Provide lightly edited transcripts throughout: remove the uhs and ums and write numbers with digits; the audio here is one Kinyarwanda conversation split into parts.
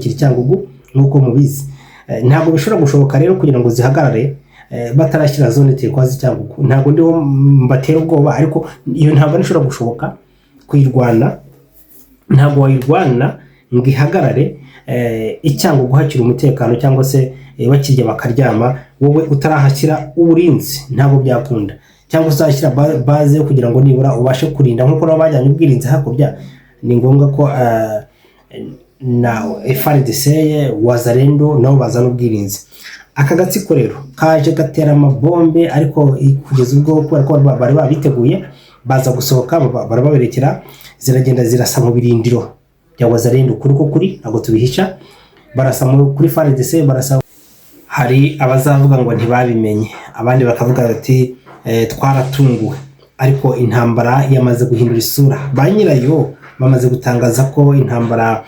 kiri Cyangugu nk'uko mubizi. Ntabwo bishobora gushoboka rero kugira ngo zihagarare batarashyira zone turquoise Cyangugu. Ntabwo ndiho mbatera ubwoba, ariko iyo ntambara ishobora gushoboka kuyirwana, ntabwo wayirwana ngo ihagarare i Cyangugu hakiri umutekano cyangwa se bakirya bakaryama, wowe utarahashyira uburinzi. Ntabwo byakunda, cyangwa uzashyira base yo kugira ngo nibura ubashe kurinda nk'uko nabo bajyanye ubwirinzi hakurya. Ni ngombwa ko na FARDC, Wazalendo nabo bazana ubwirinzi. Aka gatsiko rero kaje gatera amabombe, ariko kugeza ubwo kubera ko bari babiteguye, baza gusohoka barababerekera, ziragenda zirasa mu birindiro bya Wazalendo. Kuri ko kuri ntabwo tubihisha, barasa kuri FARDC barasa. Hari abazavuga ngo ntibabimenye, abandi bakavuga bati twaratunguwe, ariko intambara yamaze guhindura isura. Ba nyirayo bamaze gutangaza ko intambara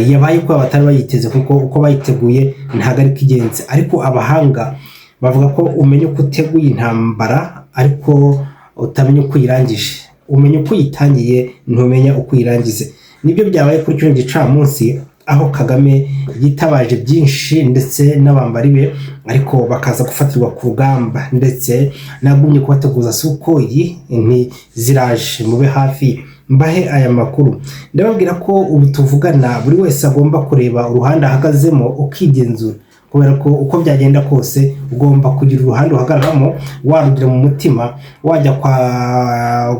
yabaye uko batari bayiteze, kuko uko bayiteguye ntabwo ari igenze. Ariko abahanga bavuga ko umenya uko uteguye intambara ariko utamenya uko uyirangije, umenya uko uyitangiye ntumenya uko uyirangize. Nibyo byabaye kuri kino gicamunsi, aho Kagame yitabaje byinshi ndetse n'abambari be, ariko bakaza gufatirwa ku rugamba. Ndetse nagumye kubateguza Sukhoi ntiziraje, mube hafi mbahe aya makuru. Ndababwira ko ubu tuvugana buri wese agomba kureba uruhande ahagazemo, ukigenzura, kubera ko uko byagenda kose ugomba kugira uruhande uhagararamo, warugira mu mutima, wajya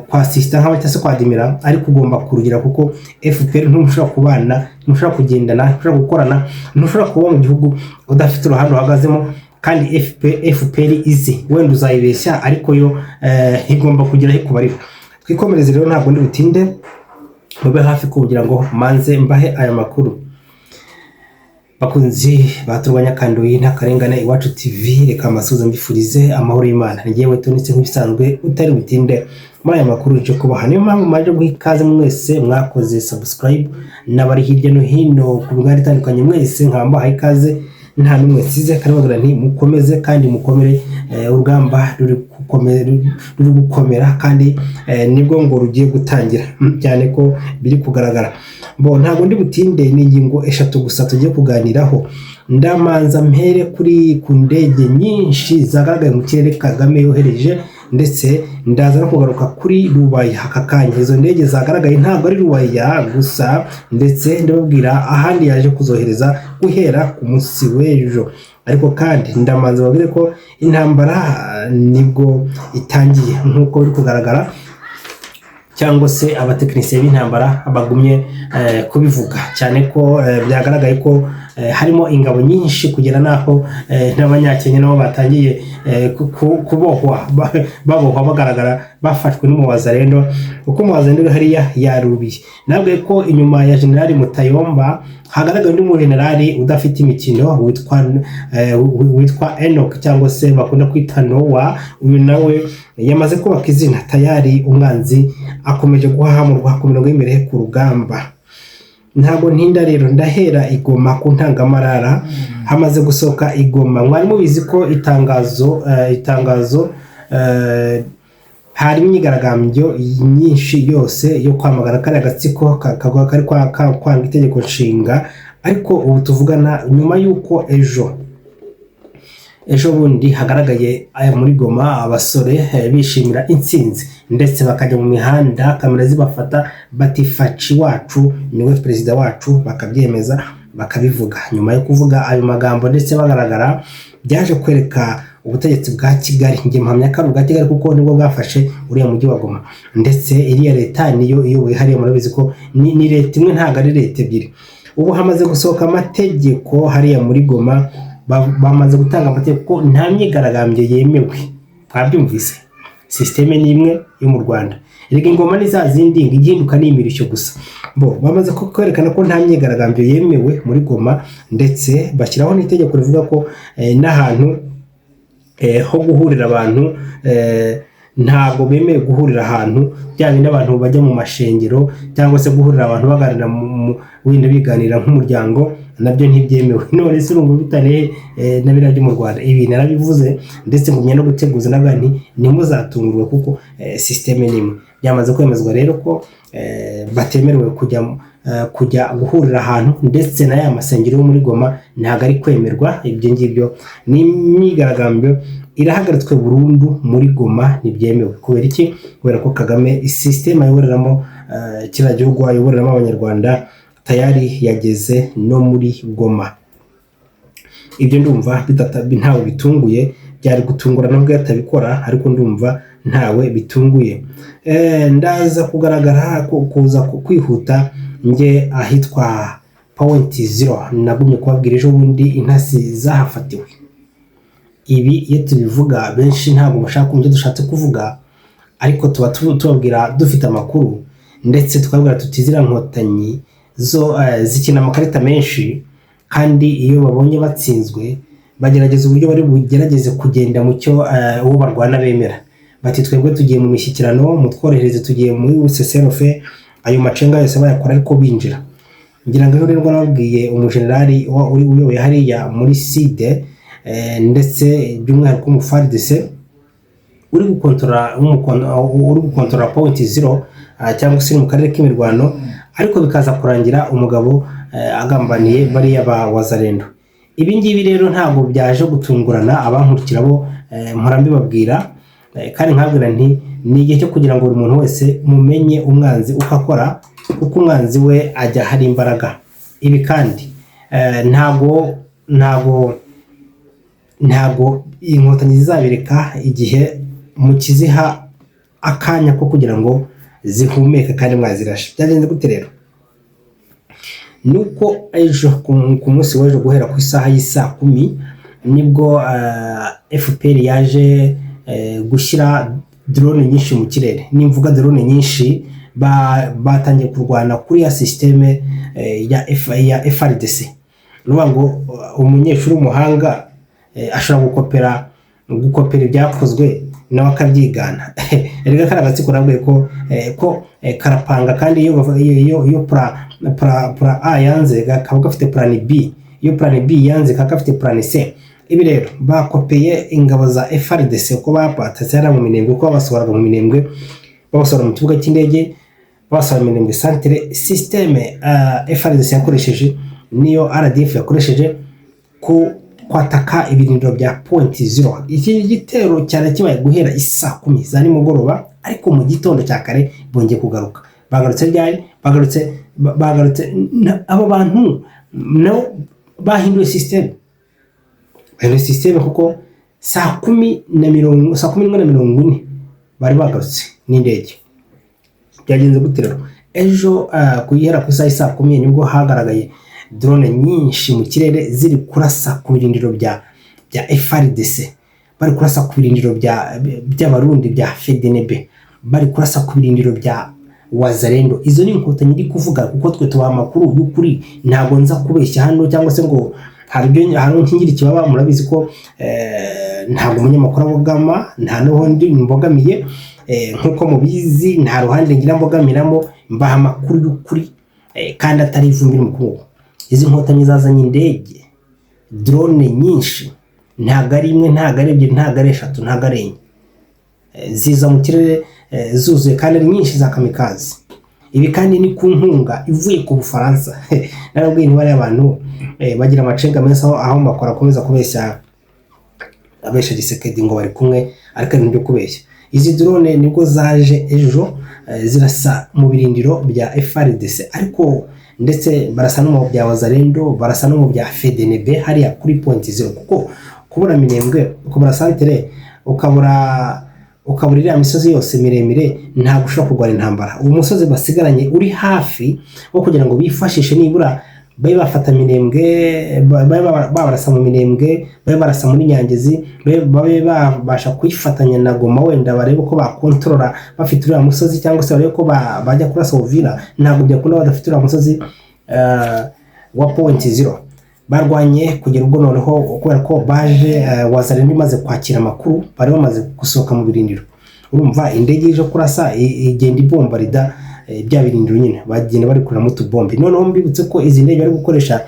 kwa sisita nk'aba cyangwa se kwa dimira, ariko ugomba kurugira, kuko FPR ntushobora kubana, ntushobora kugendana, ntushobora gukorana, ntushobora kuba mu gihugu udafite uruhande uhagazemo. Kandi FPR izi wenda uzayibeshya, ariko yo igomba kugira aho ikubarira. Twikomereze rero, ntabwo ndi butinde, mube hafi kugira ngo manze mbahe aya makuru. Bakunzi baturwanya kanduyi ntakarengane, Iwacu TV, reka amasuhuza mbifurize amahoro y'Imana. Ni jyewe Tonitse nk'ibisanzwe utari butinde muri aya makuru nje kubaha. Niyo mpamvu maje guha ikaze mwese mwakoze subscribe n'abari hirya no hino ku migabane itandukanye, mwese nkaba mbahaye ikaze, nta n'umwe nsize, kandi mbabwira nti mukomeze kandi mukomere. Urugamba ruri gukomera kandi nibwo ngo rugiye gutangira, cyane ko biri kugaragara. Bo ntabwo ndi butinde, ni ingingo eshatu gusa tugiye kuganiraho. Ndamanza mpere kuri ku ndege nyinshi zagaragaye mu kirere Kagame yohereje, ndetse ndaza no kugaruka kuri Rubaya aka kanya. Izo ndege zagaragaye ntabwo ari Rubaya gusa, ndetse ndababwira ahandi yaje kuzohereza guhera ku munsi w'ejo. Ariko kandi ndamanza babwire ko intambara nibwo itangiye nk'uko biri kugaragara, cyangwa se abatekinisiye b'intambara bagumye kubivuga, cyane ko byagaragaye ko harimo ingabo nyinshi kugera n'aho n'Abanyakenya nabo batangiye kubohwa, babohwa bagaragara bafashwe n'umuwazalendo, kuko umuwazalendo uri hariya yarubiye. Nabwiye ko inyuma ya Generali Mutayomba hagaragaye undi mujenerali udafite imikino witwa Enoch, cyangwa se bakunda kwita Noah. Uyu nawe yamaze kubaka izina tayari, umwanzi akomeje guhahamurwa ku mirongo y'imbere ku rugamba. Ntabwo ntinda rero, ndahera i Goma ku ntangamarara. Hamaze gusohoka i Goma, mwari mubizi ko itangazo hari imyigaragambyo myinshi yose yo kwamagana kariya gatsiko kari kwanga itegeko nshinga. Ariko ubu tuvugana, nyuma y'uko ejo bundi hagaragaye aya muri Goma abasore bishimira intsinzi, ndetse bakajya mu mihanda kamera zibafata, bati "Fatshi wacu niwe perezida wacu", bakabyemeza, bakabivuga. Nyuma yo kuvuga ayo magambo ndetse bagaragara, byaje kwereka ubutegetsi bwa Kigali, njye mpamya ko ari ubwa Kigali kuko nibwo bwafashe uriya mujyi wa Goma, ndetse iriya leta niyo iyoboye hariya. Murabizi ko ni leta imwe, ntabwo ari leta ebyiri. Ubu hamaze gusohoka amategeko hariya muri Goma, bamaze gutanga amategeko ko nta myigaragambyo yemewe. Mwabyumvise, système ni imwe yo mu Rwanda. Erega ingoma ni za zindi, ngo igihinduka ni imirishyo gusa. Bo bamaze kwerekana ko nta myigaragambyo yemewe muri Goma, ndetse bashyiraho n'itegeko rivuga ko n'ahantu ho guhurira abantu ntabwo bemewe guhurira ahantu bya bindi abantu bajya mu mashengero, cyangwa se guhurira abantu baganira wenda biganira nk'umuryango, nabyo ntibyemewe. None se urumva bitaniye na biriya byo mu Rwanda? Ibi narabivuze, ndetse ngumya no guteguza navuga nti ntimuzatungurwe kuko système ni imwe. Byamaze kwemezwa rero ko batemerewe kujya kujya guhurira ahantu, ndetse na ya masengero yo muri Goma ntabwo ari kwemerwa. Ibyo ngibyo ni imyigaragambyo irahagaritswe burundu muri Goma, ntibyemewe. Kubera iki? Kubera ko Kagame système ayoboreramo kiriya gihugu, ayoboreramo Abanyarwanda, tayari yageze no muri Goma. Ibyo ndumva ntawe bitunguye. Byari gutungura nubwo yatabikora, ariko ndumva ntawe bitunguye. Ndaza kugaragara kuza kwihuta njye ahitwa Point Zero. Nagumye kubabwira ejo bundi intasi zahafatiwe. Ibi iyo tubivuga, benshi ntabwo bashaka kumva icyo dushatse kuvuga, ariko tuba tubabwira dufite amakuru, ndetse tukabwira tuti ziriya nkotanyi zo zikina amakarita menshi, kandi iyo babonye batsinzwe bagerageza uburyo bari bugerageze kugenda mu cyo uwo barwana bemera. Bati: "Twebwe tugiye mu mishyikirano, mutworohereze, tugiye muri cessez-le-feu." Ayo macenga yose bayakora ariko binjira. Ngira ngo rero nababwiye umujenerali uri uyoboye hariya muri Sud, ndetse by'umwihariko mu FARDC uri gukontorora Point Zero, cyangwa se mu karere k'imirwano, ariko bikaza kurangira umugabo agambaniye bariya ba Wazalendo. Ibi ngibi rero ntabwo byaje gutungurana. Abankurikira bo mpora mbibabwira, kandi nkabwira nti ni igihe cyo kugira ngo buri muntu wese mumenye umwanzi uko akora, kuko umwanzi we ajya hari imbaraga. Ibi kandi ntabwo Inkotanyi zizabireka igihe mukiziha akanya ko kugira ngo zihumeke kandi mwazirashe. Byagenze gute rero? Nuko ejo ku munsi w'ejo, guhera ku isaha y'isaa 10, nibwo FPR yaje gushyira drone nyinshi mu kirere. Nimvuga drone nyinshi, batangiye kurwana kuri ya système ya FARDC. Ni ukuvuga ngo umunyeshuri w'umuhanga ashobora gukopera ibyakozwe nawe akabyigana. Erega kariya gatsiko nabwiye ko karapanga, kandi iyo plan A yanze kaba gafite plan B, iyo plan B yanze kaba gafite plan C. Ibi rero bakopeye ingabo za FARDC uko bapatatse hariya mu Minembwe, uko babasohoraga mu Minembwe, babasohora mu kibuga cy'indege, babasohora mu Minembwe centre. Système FARDC yakoresheje niyo RDF yakoresheje ku kwataka ibirindiro bya Point Zero. Iki gitero cyane kibaye guhera isaa 10 za nimugoroba, ariko mu gitondo cya kare bongeye kugaruka. Bagarutse ryari? Bagarutse abo bantu nabo bahinduye système, bahinduye système, kuko 10:41 bari bagarutse n'indege. Byagenze gute rero? Ejo guhera ku isaha y'isaa 10 nibwo hagaragaye drone nyinshi mu kirere ziri kurasa ku birindiro bya FARDC, bari kurasa ku birindiro by'Abarundi bya FDNB, bari kurasa ku birindiro bya Wazalendo. Izo ni Inkotanyi ndi kuvuga, kuko twe tubaha amakuru y'ukuri. Ntabwo nza kubeshya hano cyangwa se ngo hari ibyo hari nkingira ikibaba. Murabizi ko ntabwo umunyamakuru abogama, nta n'uwo ndi mbogamiye. Nk'uko mubizi, nta ruhande ngira mbogamiramo, mbaha amakuru y'ukuri kandi atari ivumbi n'umukungugu. Izi Nkotanyi zazanye indege, drone nyinshi, ntabwo ari imwe, ntabwo ari ebyiri, ntabwo ari eshatu, ntabwo ari enye. Ziza mu kirere zuzuye kandi ari nyinshi za kamikaze. Ibi kandi ni ku nkunga ivuye ku Bufaransa. Narabwiye ntibari abantu bagira amacenga menshi, aho makora akomeza kubeshya, abesha Tshisekedi ngo bari kumwe, ariko ari ibyo kubeshya. Izi drone nibwo zaje ejo zirasa mu birindiro bya FARDC, ariko ndetse barasa no mu bya Wazalendo, barasa no mu bya FDNB hariya kuri Point Zero, kuko kubura Minembwe, ukabura centre, ukabura iriya misozi yose miremire, ntabwo ushobora kurwana intambara. Uwo musozi basigaranye uri hafi wo kugira ngo bifashishe, nibura babe bafata Minembwe, babe babarasa mu Minembwe, babe barasa muri Nyangezi, babe babasha kuyifatanya na Goma, wenda barebe ko bakontorora bafite uriya musozi, cyangwa se barebe ko bajya kurasa Uvira. Ntabwo byakunda badafite uriya musozi wa Point Zero. Barwanye kugera ubwo noneho, kubera ko baje Wazalendo imaze kwakira amakuru, bari bamaze gusohoka mu birindiro. Urumva indege ije kurasa igenda ibombarida bya birindiro nyine, bagenda bari kuramo utubombe. Noneho mbibutse ko izi ndege bari gukoresha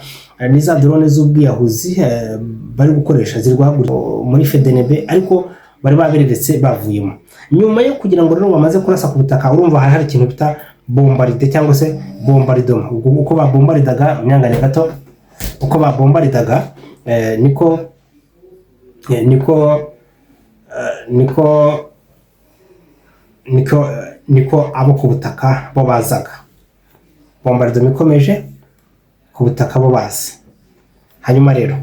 ni za drone z'ubwiyahuzi bari gukoresha ziri guhaguruka muri FDNB, ariko bari babereretse bavuyemo nyuma yo kugira ngo rero bamaze kurasa ku butaka. Urumva hari ikintu bita bombarde cyangwa se bombardement. Ubwo uko babombaridaga, myangane gato, uko babombaridaga niko eh, niko eh, niko niko niko abo ku butaka bo bazaga. Bombardement ikomeje, ku butaka bo bazi. Hanyuma rero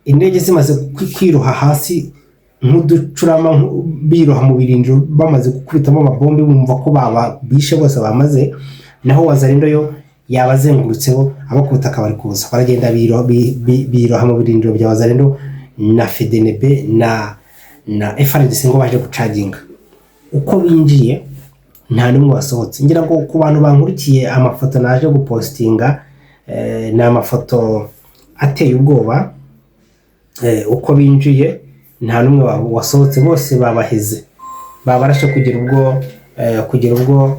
indege zimaze kwiroha hasi nk'uducurama, biroha mu birindiro, bamaze gukubitamo amabombe, bumva ko baba bishe bose bamaze. Naho Wazalendo yo yabazengurutseho, abo ku butaka bari kuza baragenda biroha mu birindiro bya Wazalendo na FDNB na FARDC ngo baje gucaginga. Uko binjiye nta n'umwe wasohotse. Ngira ngo ku bantu bankurikiye amafoto naje gupostinga, ni amafoto ateye ubwoba. Uko binjiye nta n'umwe wasohotse, bose babaheze, babarashe kugera ubwo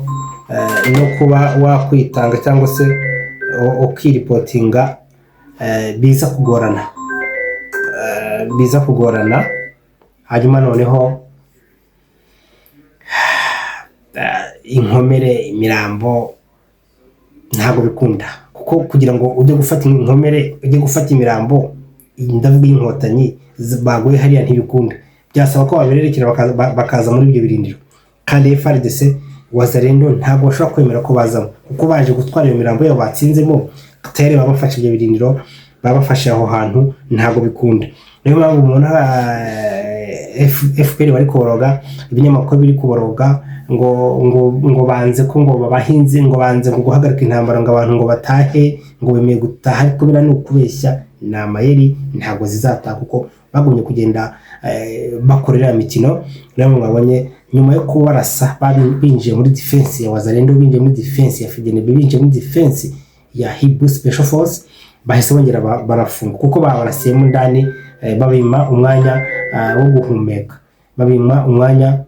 no kuba wakwitanga cyangwa se ukiripotinga biza kugorana. Hanyuma noneho inkomere, imirambo, ntabwo bikunda, kuko kugira ngo ujye gufata inkomere, ujye gufata imirambo, ndavuga inkotanyi baguye hariya, ntibikunda. Byasaba ko babererekera bakaza muri ibyo birindiro, kandi FARDC, Wazalendo ntabwo bashobora kwemera ko bazamo, kuko baje gutwara iyo mirambo yabo batsinzemo, tayari baba bafashe ibyo birindiro, baba bafashe aho hantu, ntabwo bikunda. Niyo mpamvu umuntu FPR bari kuboroga, ibinyamakuru biri kuboroga ngo banze ko ngo babahinzi, ngo banze ngo guhagarika intambara, ngo abantu ngo batahe, ngo bemeye gutaha, ariko biriya ni ukubeshya, ni amayeri, ntabwo zizataha kuko bagumye kugenda bakorera imikino. Rero mwabonye nyuma yo kubarasa, binjiye muri defense ya Wazalendo, binjiye muri defense ya FDNB, binjiye muri defense ya Hibu Special Force, bahise bongera barafunga kuko babarasiyemo ndani, babima umwanya wo guhumeka, babima umwanya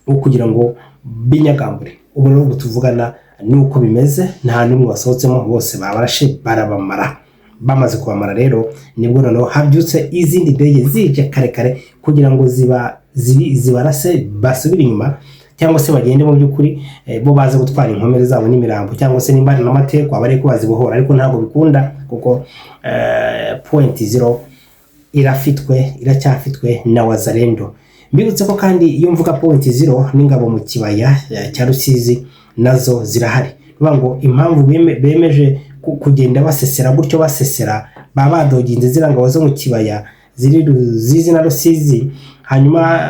wo kugira ngo binyagambure. Ubu rero ubu tuvugana nuko bimeze, nta n'umwe wasohotsemo, bose babarashe barabamara. Bamaze kubamara rero nibwo noneho habyutse izindi ndege zije kare kare kugira ngo zibarase basubire inyuma, cyangwa se bagende mu by'ukuri, bo baze gutwara inkomere zabo n'imirambo, cyangwa se nimba ari n'amatekwa bari ko bazibohora, ariko ntabwo bikunda kuko point zero irafitwe, iracyafitwe na Wazalendo. Mbibutse ko kandi iyo mvuga point zero, n'ingabo mu kibaya cya Rusizi nazo zirahari. Bivuga ngo impamvu bemeje kugenda basesera gutyo, basesera, baba badoginze ziriya ngabo zo mu kibaya ziri Ruzizi na Rusizi, hanyuma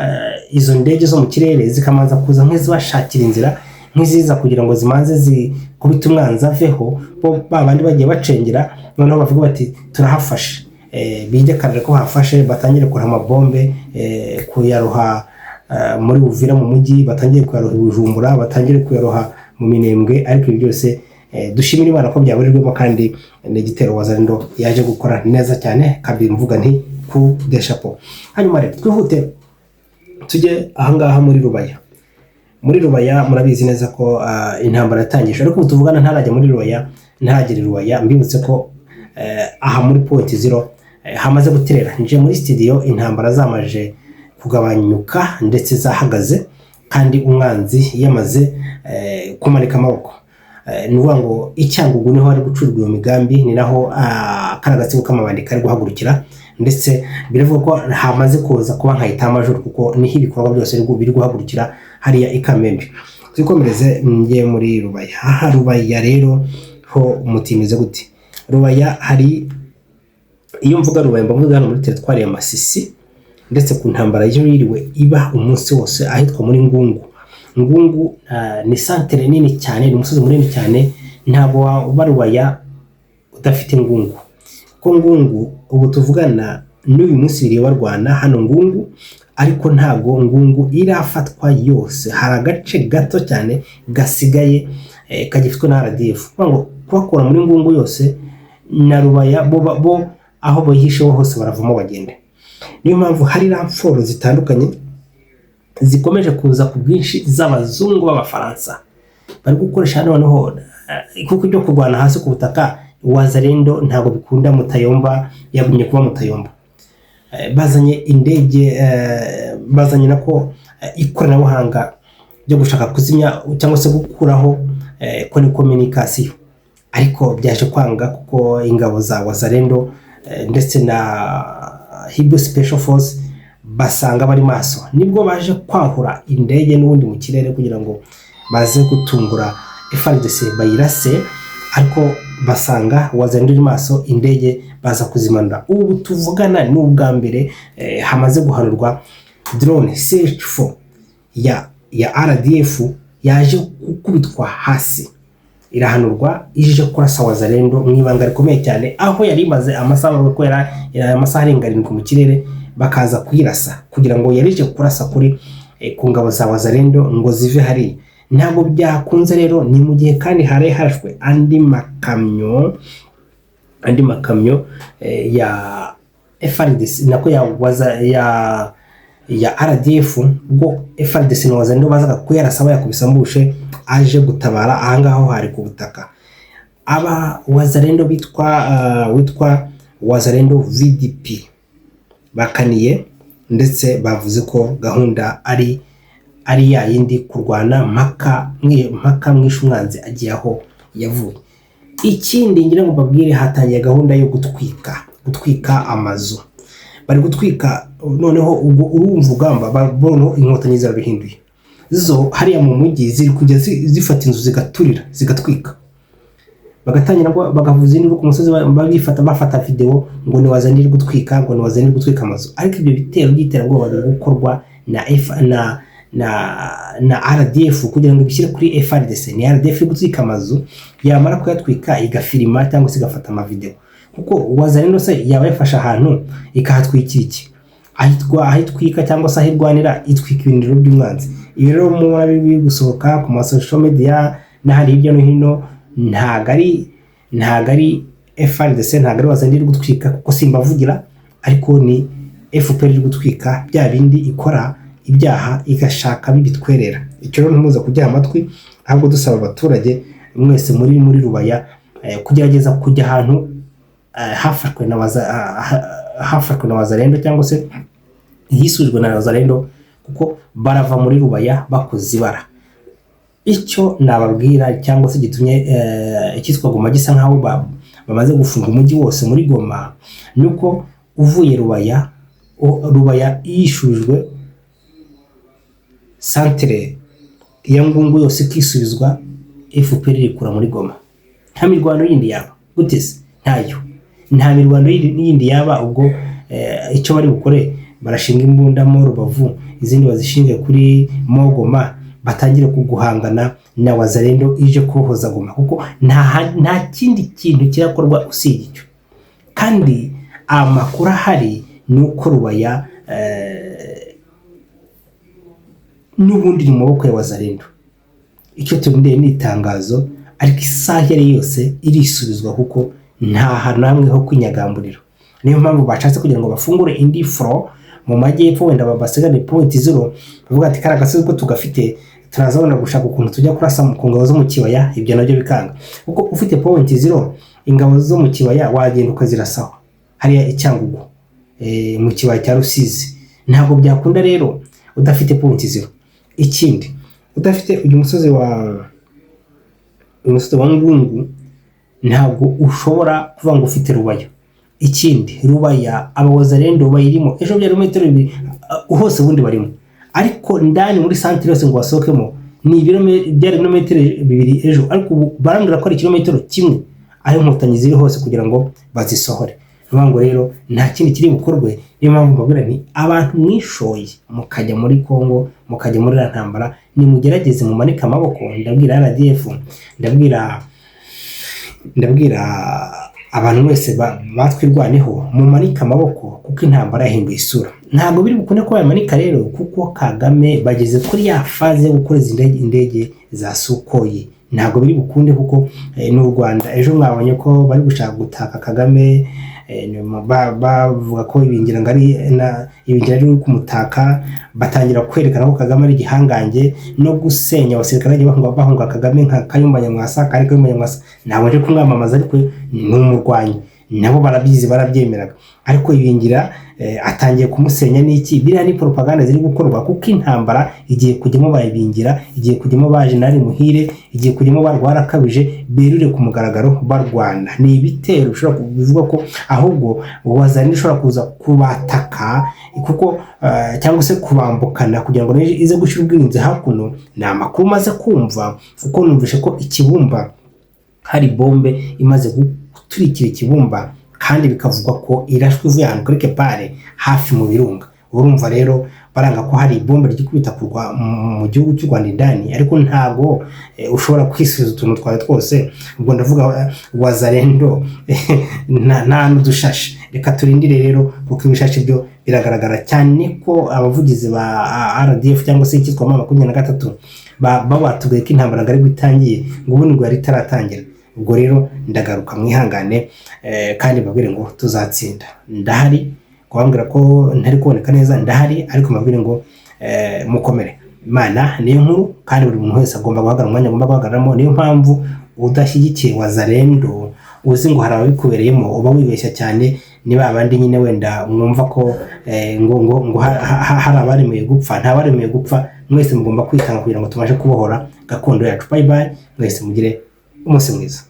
izo ndege zo mu kirere zikamanza kuza nk'izibashakira inzira, nk'iziza kugira ngo zimanze zikubite umwanzi aveho, bo ba bandi bagiye bacengera, noneho bavuga bati turahafashe, bigekanire ko hafashe, batangire kuroha amabombe, kuyaroha muri Uvira mu mujyi, batangire kuyaroha i Bujumbura, batangire kuyaroha mu Minembwe. Ariko ibi byose dushimira Imana ko byaburijwemo, kandi ni igitero Wazalendo yaje gukora neza cyane kabiri, mvuga nti coup de chapeau. Hanyuma rero twihute tujye ahangaha muri Rubaya. Muri Rubaya murabizi neza ko intambara yatangije, ariko ubu tuvugana ntarajya muri Rubaya, ntaragera i Rubaya. Mbibutse ko aha muri point zero hamaze guterera. Nje muri studio intambara zamaze kugabanyuka, ndetse zahagaze, kandi umwanzi yamaze kumanika amaboko. Ni ukuvuga ngo i Cyangugu niho hari gucurwa iyo migambi, ni naho kariya gatsiko k'amabandi kari guhagurukira, ndetse biravuga ko hamaze kuza kuba nka etat-major, kuko niho ibikorwa byose biri guhagurukira hariya i Kamembe. Twikomereze njye muri Rubaya. Aha Rubaya rero ho umuti imeze gute? Rubaya hari, iyo mvuga Rubaya mba mvuga hano muri teritwari ya Masisi, ndetse ku ntambara yiriwe iba umunsi wose ahitwa muri Ngungu. Ngungu ni santere nini cyane, ni umusozi munini cyane. Ntabwo waba Rubaya udafite Ngungu, kuko Ngungu ubu tuvugana n'uyu munsi biriwe barwana hano Ngungu, ariko ntabwo Ngungu irafatwa yose. Hari agace gato cyane gasigaye kagifitwe na RDF. Kuvuga ngo kubakura muri Ngungu yose na Rubaya, bo aho bihisheho hose baravamo bagende. Niyo mpamvu hari renfort zitandukanye zikomeje kuza ku bwinshi z'abazungu b'Abafaransa bari gukoresha noneho, kuko ibyo kurwana hasi ku butaka Wazalendo ntabwo bikunda. Mutayomba yagumye kuba Mutayomba. Bazanye indege, bazanye nako ikoranabuhanga ryo gushaka kuzimya cyangwa se gukuraho. ko ni communication, ariko byaje kwanga kuko ingabo za Wazalendo ndetse na Hibu Special Force basanga bari maso. Nibwo baje kwahura indege n'ubundi mu kirere kugira ngo baze gutungura FARDC bayirase, ariko basanga Wazalendo iri maso, indege baza kuzimanura. Ubu tuvugana ni ubwa mbere hamaze guhanurwa drone CH4 ya RDF yaje gukubitwa hasi, irahanurwa ije kurasa Wazalendo mu ibanga rikomeye cyane, aho yari imaze amasaha, bavuga ko yari amasaha arenga 7 mu kirere, bakaza kuyirasa kugira ngo yarije kurasa kuri ku ngabo za Wazalendo ngo zive hariya. Ntabwo byakunze rero. Ni mu gihe kandi hari harashwe andi makamyo ya FARDC, nako ya waza ya RDF, ubwo FARDC na Wazalendo bazaga kuyarasa bayakubise ambushe aje gutabara ahangaho hari ku butaka. Aba Wazalendo bitwa witwa Wazalendo VDP bakaniye, ndetse bavuze ko gahunda ari ya yindi, kurwana mpaka mpaka mwishe umwanzi agiye aho yavuye. Ikindi ngira ngo mbabwire, hatangiye gahunda yo gutwika amazu, bari gutwika. Noneho ubwo urumva ugamba noneho Inkotanyi zirabihinduye zo hariya mu mujyi, ziri kujya zifata inzu zigaturira, zigatwika, bagatangira ngo bagavuza induru ku musozi, babifata bafata video ngo ni Wazalendo iri gutwika, ngo ni Wazalendo iri gutwika amazu. Ariko ibyo bitero by'iterabwoba biri gukorwa na F na RDF kugira ngo ibishyire kuri FARDC. Ni RDF iri gutwika amazu, yamara kuyatwika igafilima cyangwa se igafata amavideo, kuko Wazalendo se yaba yafashe ahantu ikahatwikira iki? Aho itwika cyangwa se aho irwanira, itwika ibirindiro by'umwanzi. Ibi rero mubona biri gusohoka ku ma social media n'ahandi hirya no hino, ntago ari FARDC, ntago ari Wazalendo iri gutwika, kuko simbavugira, ariko ni FPR iri gutwika, bya bindi ikora ibyaha igashaka bibitwerera. Icyo rero ntimuze kujya amatwi, ahubwo dusaba abaturage mwese muri Rubaya kugerageza kujya ahantu hafashwe na Wazalendo cyangwa se hisujwe na Wazalendo, kuko barava muri Rubaya bakoze ibara. Icyo nababwira cyangwa se gitumye icyitwa Goma gisa nkaho bamaze gufunga umujyi wose muri Goma, ni uko uvuye Rubaya, Rubaya yishujwe, santere ya Ngungu yose ikisubizwa, FPR irikura muri Goma, nta mirwano yindi yaba. Gute se? Ntayo, nta mirwano yindi yaba. Ubwo icyo bari bukore, barashinga imbunda mu Rubavu, izindi bazishinge kuri Mogoma, batangire kuguhangana na Wazalendo ije kubohoza Goma, kuko nta kindi kintu kirakorwa usibye icyo. Kandi amakuru ahari ni uko Rubaya n'ubundi iri mu maboko ya Wazalendo. Icyo turindiriye ni itangazo, ariko isaha iyo ari yose irisubizwa, kuko nta hantu hamwe ho kwinyagamburira. Niyo mpamvu bashatse kugira ngo bafungure indi front mu majyepfo, wenda basigane point zero, bavuga ati kariya gasozi ko tugafite, turazabona gushaka ukuntu tujya kurasa ku ngabo zo mu kibaya. Ibyo nabyo bikanga, kuko ufite point zero, ingabo zo mu kibaya wagenda ukazirasaho hariya i Cyangugu, mu kibaya cya Rusizi. Ntabwo byakunda rero udafite point zero. Ikindi, udafite uyu musozi wa Ngungu, ntabwo ushobora kuvuga ngo ufite Rubaya. Ikindi, Rubaya Abawazalendo bayirimo, ejo byari metero 2 hose ubundi barimo, ariko ndani muri santere yose ngo basohokemo ni byari ibirometero 2 ejo, ariko ubu barambwira ko ari ikirometero 1 aho Inkotanyi ziri hose kugira ngo bazisohore. Ni ukuvuga ngo rero nta kindi kiri bukorwe. Niyo mpamvu mbabwira nti abantu mwishoye mukajya muri Congo, mukajya muri iriya ntambara, nimugerageze mumanike amaboko. Ndabwira RDF, ndabwira abantu mwese batwirwaneho, mumanike amaboko kuko intambara yahinduye isura. Ntabwo biri bukunde ko bayamanika rero, kuko Kagame bageze kuri ya phase yo gukoreza indege za Sukhoi. Ntabwo biri bukunde kuko n'u Rwanda ejo mwabonye ko bari gushaka gutaka Kagame, nyuma bavuga ko ibingira ngo ari na ibingira ari kumutaka, batangira kwerekana ko Kagame ari igihangange no gusenya abasirikare bagiye bahunga Kagame nka Kayumba Nyamwasa. Kandi Kayumba Nyamwasa ntabwo nje kumwamamaza, ariko ni umurwanyi. Nabo barabizi, barabyemeraga, ariko Ibingira atangiye kumusenya n'iki. Biriya ni propaganda ziri gukorwa, kuko intambara igiye kujyamo bayibingira, igiye kujyamo ba Jenerali Muhire, igiye kujyamo ba Rwarakabije, berure ku mugaragaro barwana. Ni ibitero bishobora bivuga ko ahubwo Wazalendo ishobora kuza kubataka kuko cyangwa se kubambukana kugira ngo nayo ize gushyira ubwirinzi hakuno. Ni amakuru maze kumva, kuko numvishe ko Ikibumba hari bombe imaze guturikira Ikibumba, kandi bikavugwa ko irashwe ivuye ahantu kuri Kepare hafi mu Birunga. Urumva rero baranga ko hari ibombe ryikubita kurwa mu gihugu cy'u Rwanda indani, ariko ntago ushobora kwisubiza utuntu twawe twose. Ubwo ndavuga Wazalendo nta n'udushashi. Reka turindire rero, kuko ibishashi byo biragaragara cyane ko abavugizi ba RDF cyangwa se icyitwa M23 batubwiye ko intambara ngo aribwo itangiye, ngo ubundi ngo yari itaratangira. Ubwo rero ndagaruka, mwihangane, kandi mbabwire ngo tuzatsinda. Ndahari kubabwira ko ntari kuboneka neza, ndahari, ariko mbabwire ngo mukomere. Imana niyo nkuru, kandi buri muntu wese agomba guhagarara umwanya agomba guhagararamo. Niyo mpamvu udashyigikiye Wazalendo uzi ngo hari ababikubereyemo, uba wibeshya cyane. Niba abandi nyine wenda mwumva ko ngo hari abaremeye gupfa, nta baremeye gupfa. Mwese mugomba kwitanga kugira ngo tubashe kubohora gakondo yacu. Bye bye, mwese mugire umunsi mwiza.